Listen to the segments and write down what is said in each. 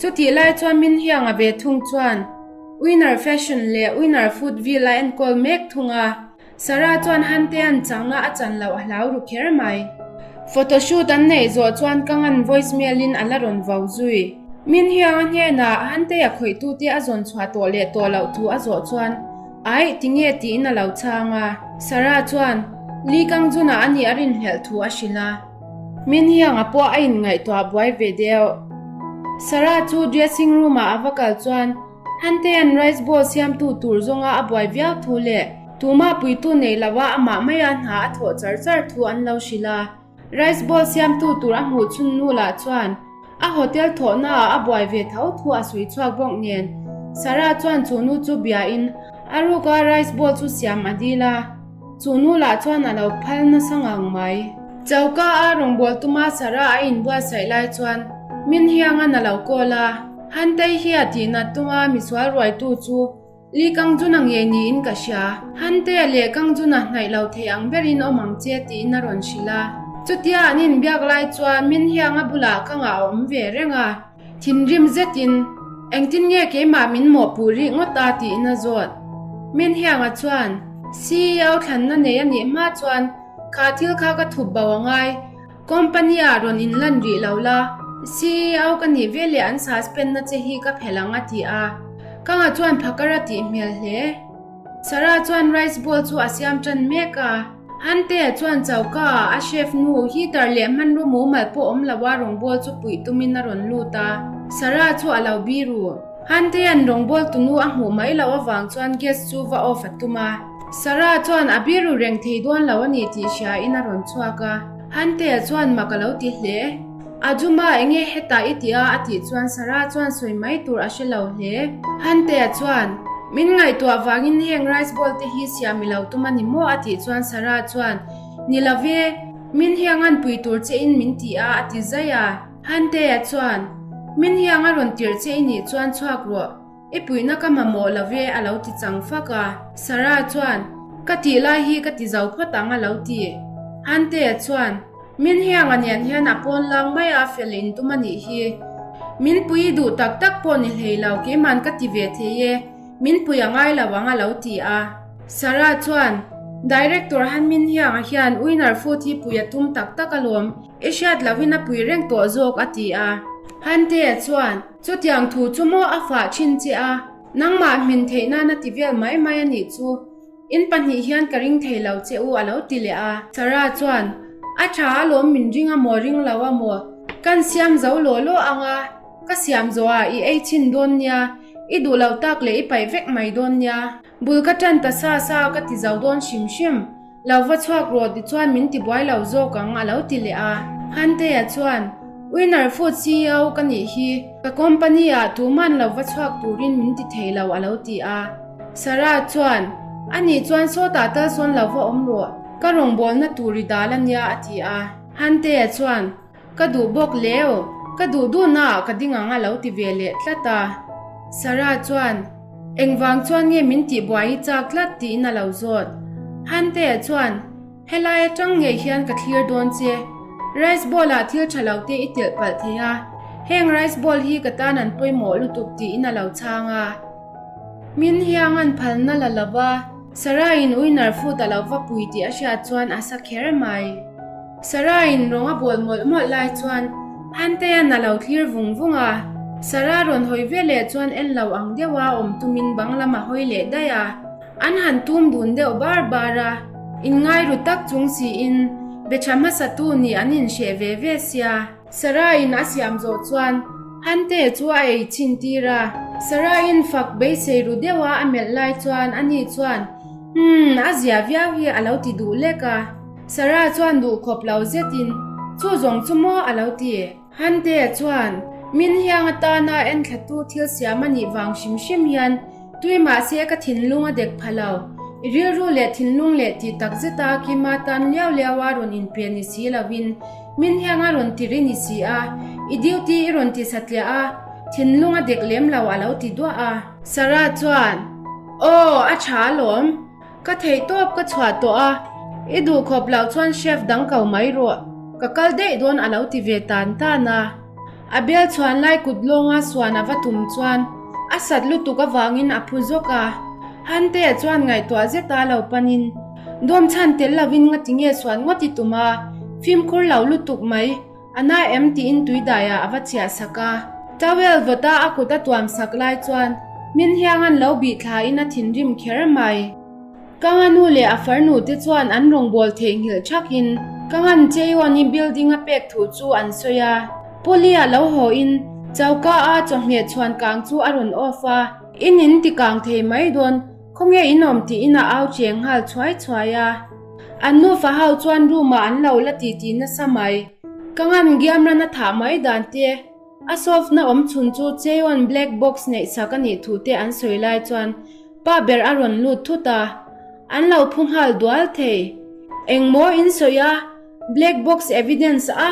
Chutih lai chuan Min Hianga ve thung chuan Winner Fashion leh Winner Foodville a enkawl mek thung a. Sarah chuan Hantea'n chakna a chan loh a hlau ru kher mai. Photoshoot an neih zawh chuan ka ngan voice mail in a la rawn vau zui. Min Hianga hnenah Hantea khawihtute a zawn chhuah tawh leh tawh loh thu a zawh chuan Aih, tinge tiin a lo chhang a. Sarah chuan Lee Kang Jun-ah a nih a rinhlelh thu a hrilh a. Min Hianga pawh a inngaihtuah buai ve deuh. Sarah chu dressing room-ah a va kal chuan Hantea'n rice bowl siamtu tur zawnga a buai viau thu leh tumah puitu nei lova amah maia hna a thawh char char thu an lo hrilh a. Rice bowl siamtu tur a hmuh chhun nu lah chuan a hotel thawhnaah a buai ve tho thu a sawi chhuak bawk nen Sarah chuan chu nu chu biain a ruka rice bowl chu siam a dil a. Chu nu lah chuan a lo phal nasa ngang mai. Choka a rawngbâwl tuma Sarah a inbuatsaih lai chuan min hiangan a lo call a. Hantei hi a tihnat tunga misual ruaitu chu Lee Kangjuna ngei niin ka hria. Hantea leh Kangjuna hnaih lo thei ang berin awm ang che tiin a rawn hrilh a. Chutia an inbiak lai chuan min hianga bulah ka ngah a awm ve reng a. Thinrim zetin, Engtin nge keimah min mawhpuh rih ngawt a? tiin a zawt. Min Hianga chuan, CEO thlanna nei a nih hma chuan kha thil kha ka thup bo a ngai. Company-ah rawn inlan rih lo la, CEO ka nih veleh an suspend-na che hi ka phelh ang a ti a. Kanga chuan phakar a tih hmel hle. Sarah chuan rice bowl chu a siam tan mek a. Hantea chuan choka ah a chef nu heater leh hmanraw mumal pawh awm lo a rawngbawl chu puih tumin a rawn lut a. Sarah chu a lo biru. Hantea'n rawngbawl tunu a hmuh mai loh avang chuan gas chu va off a tum a. Sarah chuan a biru reng thei dawn lo a ni tih hriain a rawn chhuak a. Hantea chuan mak a lo ti hle. Ajuma enge hetah i ti a a tih chuan Sarah chuan sawi mai tur a hre lo hle. Hantea chuan, Min ngaihtuah vangin heng rice bowl te hi siam i lo tum a ni maw a tih chuan Sarah chuan, Ni lo ve, min hiang an pui tur che in min ti a a ti zai a. Hantea chuan, Min hiang a rawn tirh che i nih chuan chhuak rawh. I puihna ka mamawh lo ve a lo ti chang fak a. Sarah chuan, Ka tih lai hi ka ti zo phawt ang a lo ti. Hantea chuan, Min hianga nen hian a pawn lang mai a fel in tum a nih hi. Min pui duh tak tak pawh ni hlei lo keiman ka ti ve thei e, min pui a ngai lo ang a lo ti a. Sarah chuan, Director Han Min Hianga hian Winner Food hi pui a tum tak tak alawm, i hriat lohin a pui reng tawh zawk a ti a. Hantea chuan, Chutiang thu chu maw a fah thin che a, nangmah hmin theih nan a ti vel mai mai a nih chu. In pahnih hian ka ring thei lo che u a lo ti leh a. Sarah chuan, A tha alawm min ring a maw ring lo a maw? Kan siam zo law law ang a, ka siam zawh ah i ei chhin dawn nia, i duh lo tak leh i paih vek mai dawn nia. Bul ka tan ta sa sa ka ti zo dawn hrim hrim. Lo va chhuak rawh tichuan min ti buai lo zawk ang a lo ti leh a. Hantea chuan, Winner Food ceo ka nih hi, ka company ah tuman lo va chhuak turin min ti thei lo a lo ti a. Sarah chuan, Anih chuan sawtah tal sawn lo va awm rawh, ka rawngbawlna tur i dal a nia a ti a. Hantea chuan, Ka duh bawk leu, ka duh duhnaah ka ding ang a lo ti ve leh tlat a. Sarah chuan, Engvang chuan nge min tihbuai i chak tlat tiin a lo zawt. Hantea chuan, Helai atang ngei hian ka thlir dawn che. Rice bowl ah thil tha lo te i telh palh thei a, heng rice bowl hi ka tan an pawimawh lutuk tiin a lo chhang a. Min hiang an phalna la lo va. Sarah-in Winner Food a lo va pui tih a hriat chuan a sa kher mai. Sarah-in rawng a bawl mawlh mawlh lai chuan Hantea'n a lo thlir vung vung a. Sarah rawn hawi ve leh chuan en lo ang deuha awm tumin bang lam a hawi leh daih a. An han tum dun deuh bar bar a, inngai ru tak chung siin be tha hmasatu nih an inhreh ve ve sia. Sarah-in a siam zawh chuan Hante chu a ei chhin tir a. Sarah-in fak beisei ru deuha a melh lai chuan ani chuan, Umm, a zia viau hi a lo ti duh lek a. Sarah chuan duh khawp lo zetin, Chu zawng chu maw a lo ti. Hante chuan, Min hiang atana enthlatu thil siam a nih vang hrim hrim hian Tui mahse ka thinlung a dek pha lo. I rilru leh thinlung leh tih tak zeta Kima tan liau liau a rawn inpe ni si lovin min hiang a rawn ti ri ni si a, i duty i rawn ti satliah a, thinlung a dek lem lo a lo ti duah a. Sarah chuan, Aw, a tha alawm. Ka theih tawp ka chhuah tawh a, i duh khawp loh chuan chef dang ko mai rawh. Ka kal daih dawn a lo ti ve tan tan a. A bel chhuan lai kut lawnga suan a va tum chuan a sat lutuk avangin a phu zawk a. Hantea chuan ngaihtuah zeta lo panin, Dawm chhan tel lovin ngati nge suan ngawt i tum a, fimkhur lo lutuk mai, a na em tiin tuidaiah a va chhiah sak a. Towel vawta a kut a tuam sak lai chuan min hiangan lo bih thlain a thinrim kher mai. Kanga nu leh a farnu te chuan an rawngbâwl theihnghilh ṭhakin Kangan Cheon-i building a pek thu chu an sawi a. Puli-a lo haw-in choka a chawhmeh chhuan kang chu a rawn off a. In in ti kang thei mai dawn, khawnge in awm tiin a au cheng nghal chhuai chhuai a. An nufa ho chuan room-ah an lo la titi nasa mai. Kangan Giamran a thah mai dan te, a solve na awm chhun chu Cheon black box neih sak a nih thu te an sawi lai chuan Pa ber a rawn lut thut a, an lo phu nghal dual thei. Engmaw in sawi a, black box evidence a,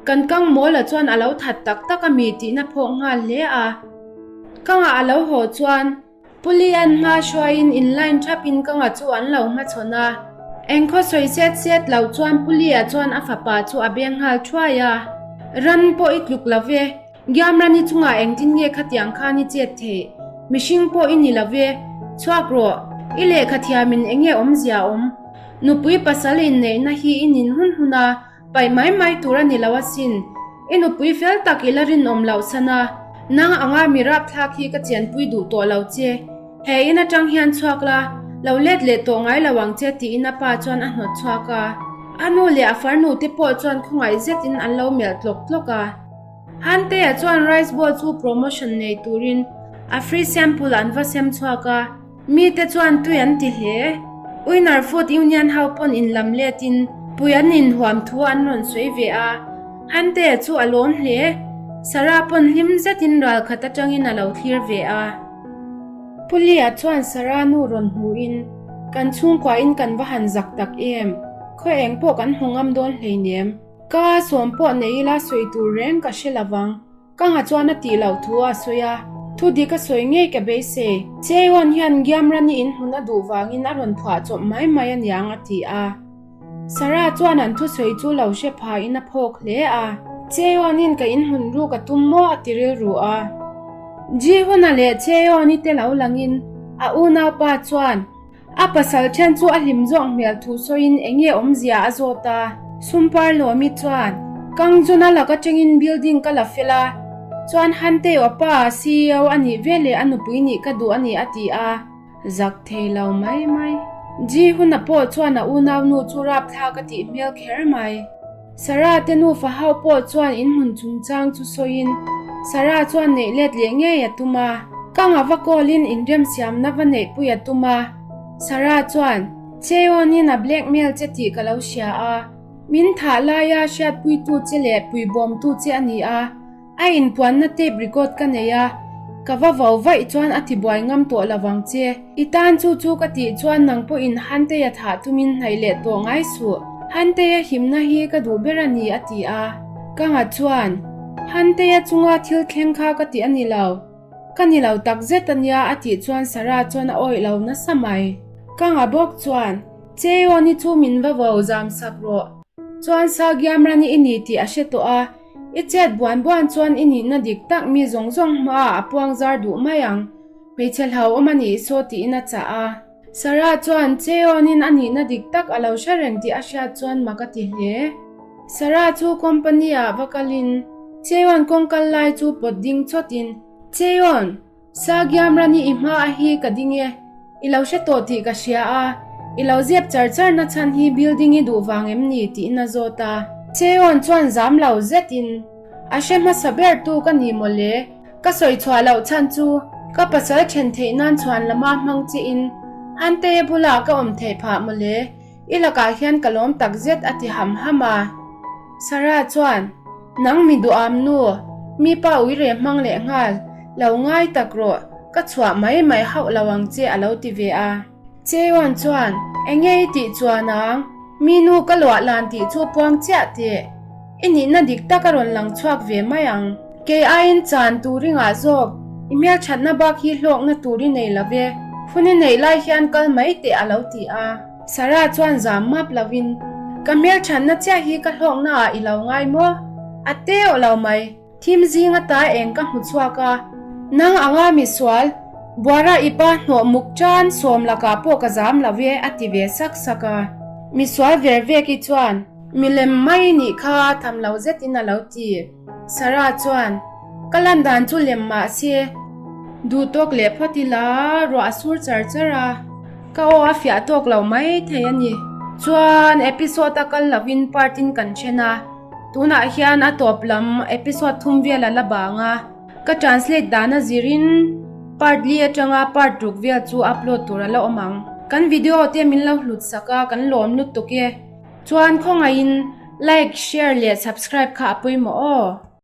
kan kang mawla chuan a lo that tak tak a mi tihna phawk nghal hle a. Kangah a lo haw chuan Pulian hma hruaiin in line thapin kanga chu an lo hmachhawn a. Engkhaw sawi set set lo chuan Pulia chuan a fapa chu a beng nghal thuai a, Ran pawh i tluk lo ve, Giamrani chungah engtin nge khatiang khan i chet theih? Mihring pawh i ni lo ve. Chhuak rawh. I lehkha thiamin enge awmzia awm? Nupui pasal inneihna hi i nin hun hun a, paih mai mai tur a ni lo asin. I nupui fel tak i la rinawm loh san a, nang anga mi rapthlak hi ka chenpui duh tawh lo che. He in atang hian chhuak la, lo let leh tawh ngai lo ang che tiin a pa chuan a hnawt chhuak a. A nu leh a farnu te pawh chuan khawngaih zetin an lo melh tlawk tlawk a. Hantea chuan rice bowl chu promotion nei turin a free sample an va sem chhuak a, mite chuan tui an ti hle. Winner Food Union ho pawn inlam letin pui an inhuam thu an rawn sawi ve a, Hantea chu a lawm hle. Sarah pawn hlim zetin ral khat atangin a lo thlir ve a. Pulia chuan Sarah nu rawn hmuhin, Kan chhungkuain kan va han zak tak em? Khaw eng pawh kan hmu ngam dawn hleinem. Ka sawm pawh nei ila sawi tur reng ka hre lovang. Ka nga chuan a tih loh thu a sawi a, thu dik a sawi ngei ka beisei. Cheon hian Giamrani in hmun a duh vangin a rawn phuah chawp mai mai aniang a ti a. Sarah chuan an thusawi chu lo hre phain a phawk hle a. Cheon-in ka in hmun ruk a tum maw a ti rilru a. Ji-huna leh Cheon-i te lo langin a unaupa chuan A pasal then chu a hlim zawk hmel thu sawiin enge awmzia a zawt a. Sumpar Lawmi chuan, Kang Jun-a lak atangin building ka la fel a, chuan Hantei Opa ceo a nih veleh a nupui nih ka duh a ni a ti a. Zak thei lo mai mai. Ji Hun-a pawh chuan a unaunu chu rapthlak a tih hmel kher mai. Sarah te nufa ho pawh chuan in hmun chungchang chu sawiin Sarah chuan neih let leh ngei a tum a. Kanga va call-in inremsiamna va neihpui a tum a. Sarah chuan, Cheon-in a blackmail che tih ka lo hria a. Min thah laia hriatpuitu che leh puibawmtu che a ni a. A inpuanna tape record ka nei a, ka va vo vaih chuan a tibuai ngam tawh lo vang che. I tan chu chu ka tih chuan nang pawhin Hanteia thah tumin hnaih leh tawh ngai suh. Hanteia himna hi ka duh ber a ni a ti a. Ka nga chuan, Hanteia chunga thil thleng kha ka ti a ni lo. Ka ni lo tak zet a nia a tih chuan Sarah chuan a awih lo nasa mai. Ka nga bawk chuan, Cheon-i chu min va vo zam sak rawh. Chuan Sagiamrani i ni tih a hre tawh a. I chet buan buan chuan i nihna dik tak mi zawng zawng hmaah a puang zar duh mai ang. Hmeichhe hlauhawm a nih saw tiin a chah a. Sarah chuan Cheon-in a nihna dik tak a lo hre reng tih a hriat chuan mak a ti hle. Sarah chu company-ah va kalin Cheon kawng kal lai chu pawt ding chawtin, Cheon! Sagiamrani i hma a hi ka ding e, i lo hre tawh tih ka hria a, i lo zep char char na chhan hi building i duh vang em ni tiin a zawt a. Cheon chuan zam lo zetin, A hre hmasa ber tu ka ni mawle, ka sawi chhuah loh chhan chu ka pasal then theih nan chhuan lama hmang che in Hantei bulah ka awm theih phah mawle, I lakah hian ka lawm tak zet a ti ham ham a. Sarah chuan, Nang mi duham nu, mi pa ui reh hmang leh nghal, lo ngai tak rawh, ka chhuah mai mai hauh lo ang che a lo ti ve a. Cheon chuan, Enge i tih chuan ang, mi nu ka luah lan tih chu puang chiah teh. I nihna dik tak a rawn lang chhuak ve mai ang. Kei aiin chan tur i ngah zawk, i hmelthatna bak hi hlawkna tur i nei lo ve. Hun i neih lai hian kal mai teh a lo ti a. Sarah chuan zam map lovin, Ka hmelthatna chiah hi ka hlawkna ah i lo ngai maw? A teuh lo mai. Thim zing ata eng ka hmu chhuak a. Nang anga misual, Buara i pa hnawh muk tan sawm lakah pawh ka zam lo e a ti ve sak sak a. Misual ver vek i chuan milem mai nih kha tham lo zetin a lo ti. Sarah chuan, Ka lan dan chu lem mah se, duh tawk leh phawt ila ruah a sur char char a, ka aw a fiah tawk lo mai thei a ni. Chuan episode a kal lovin part in kan then a, tunah hian a tawp lam episode thum vel a la bang a, ka translate dan a zirin part li atanga part ruk vel chu upload tur a la awm ang. Kan video te min lo hlut sak a, kan lawm lutuk e. Chuan khawngaihin like, share leh subscribe kha a pawimawh aw.